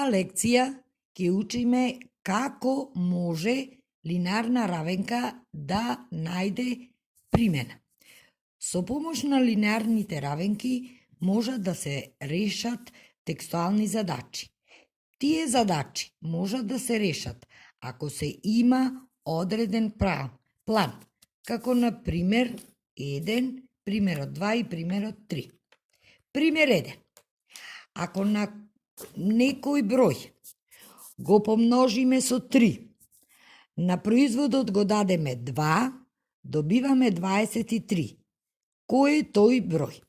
оваа лекција ќе учиме како може линарна равенка да најде примена. Со помош на линарните равенки можат да се решат текстуални задачи. Тие задачи можат да се решат ако се има одреден план, како на пример 1, примерот 2 и примерот 3. Пример 1. Ако на некој број го помножиме со 3, на производот го дадеме 2, добиваме 23. Кој е тој број?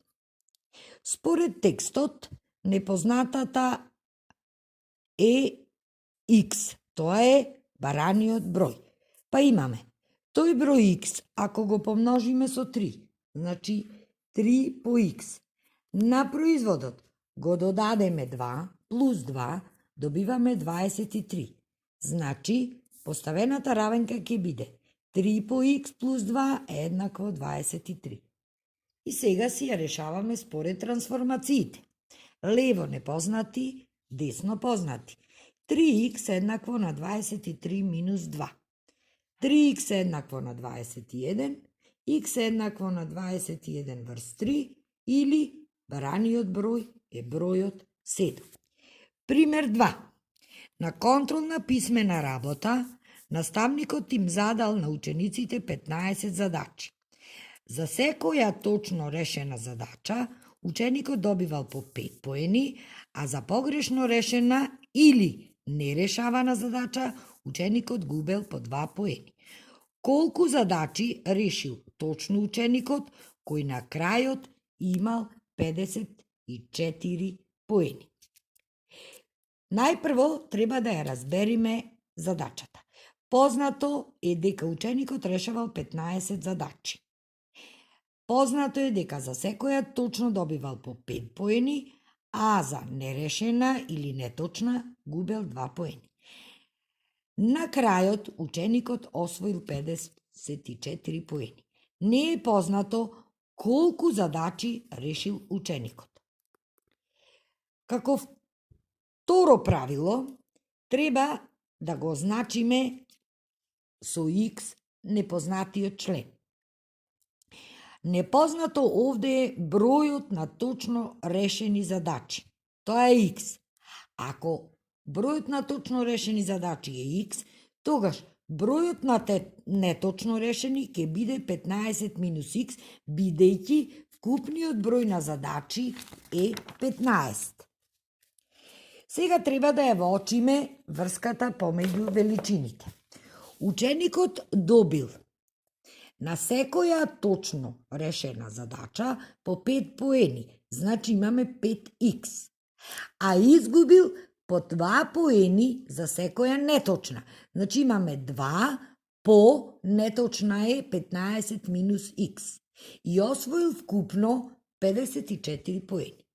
Според текстот, непознатата е X. Тоа е бараниот број. Па имаме тој број X, ако го помножиме со 3, значи 3 по X. На производот го додадеме 2 плюс 2, добиваме 23. Значи, поставената равенка ќе биде 3 по X плюс 2 е еднакво 23. И сега си ја решаваме според трансформациите. Лево непознати, десно познати. 3x еднакво на 23 минус 2. 3x еднакво на 21, x еднакво на 21 врз 3 или бараниот број е бројот 7. Пример 2. На контролна писмена работа, наставникот им задал на учениците 15 задачи. За секоја точно решена задача, ученикот добивал по 5 поени, а за погрешно решена или нерешавана задача, ученикот губел по 2 поени. Колку задачи решил точно ученикот, кој на крајот имал 54 поени? Најпрво треба да ја разбериме задачата. Познато е дека ученикот решавал 15 задачи. Познато е дека за секоја точно добивал по 5 поени, а за нерешена или неточна губел 2 поени. На крајот ученикот освоил 54 поени. Не е познато колку задачи решил ученикот. Како второ правило, треба да го означиме со X непознатиот член. Непознато овде е бројот на точно решени задачи. Тоа е X. Ако бројот на точно решени задачи е X, тогаш бројот на неточно решени ќе биде 15 минус X, бидејќи вкупниот број на задачи е 15. Сега треба да ја воочиме врската помеѓу величините. Ученикот добил на секоја точно решена задача по 5 поени, значи имаме 5x, а изгубил по 2 поени за секоја неточна, значи имаме 2 по неточна е 15 минус x и освоил вкупно 54 поени.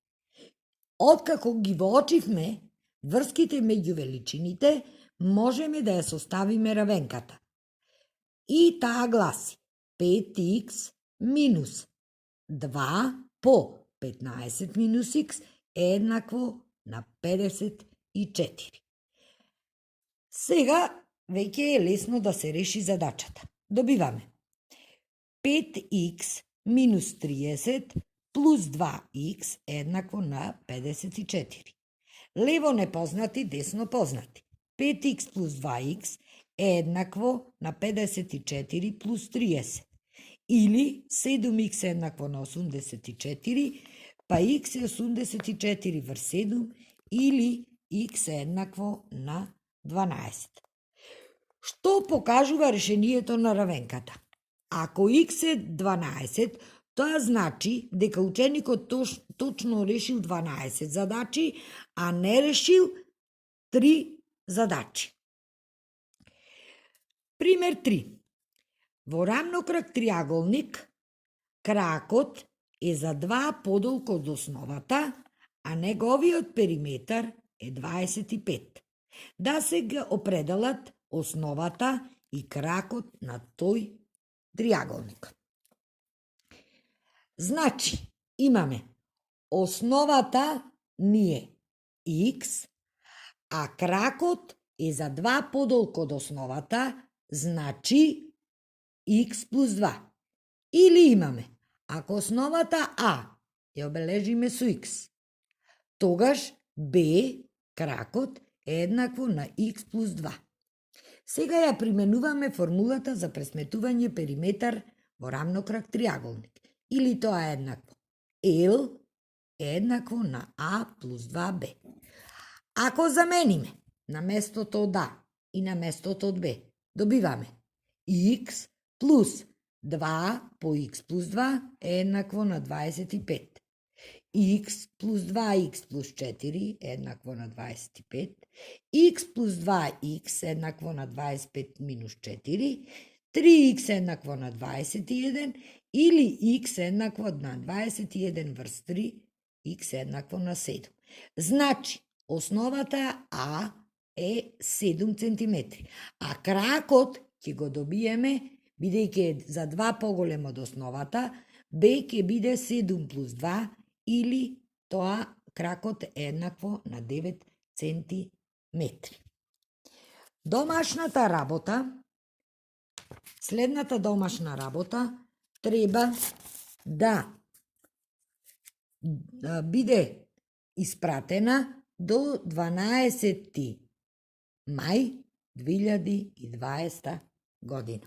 Откако ги воочивме врските меѓу величините, можеме да ја составиме равенката. И таа гласи 5x минус 2 по 15 минус x е еднакво на 54. Сега веќе е лесно да се реши задачата. Добиваме 5x минус 30 плюс 2x е еднакво на 54. Лево непознати, десно познати. 5x плюс 2x е еднакво на 54 плюс 30. Или 7x е еднакво на 84, па x е 84 врз 7, или x е еднакво на 12. Што покажува решението на равенката? Ако x е 12, тоа значи дека ученикот точно решил 12 задачи, а не решил 3 задачи. Пример 3. Во рамнокраг триаголник, кракот е за 2 подолг од основата, а неговиот периметар е 25. Да се ги определат основата и кракот на тој триаголник. Значи, имаме основата ни е x, а кракот е за 2 подолго од основата, значи x плюс 2. Или имаме, ако основата А ја обележиме со x, тогаш Б, кракот, е еднакво на x плюс 2. Сега ја применуваме формулата за пресметување периметар во рамнокраг триаголник. Или тоа е еднакво L е еднакво на А плюс 2Б. Ако замениме на местото од А и на местото од Б, добиваме x плюс 2 по x плюс 2 е еднакво на 25. X плюс 2x плюс 4 е еднакво на 25. X плюс 2x е еднакво на 25 минус 4. 3x е еднакво на 21. Или x е еднакво на 21 врз 3. X е еднакво на 7. Значи, основата А е 7 cm. А кракот ќе го добиеме, бидејќи е за 2 поголем од основата, Б ќе биде 7 плюс 2, или тоа кракот е еднакво на 9 cm. Домашната работа, следната домашна работа треба да биде испратена до 12 мај 2020 година.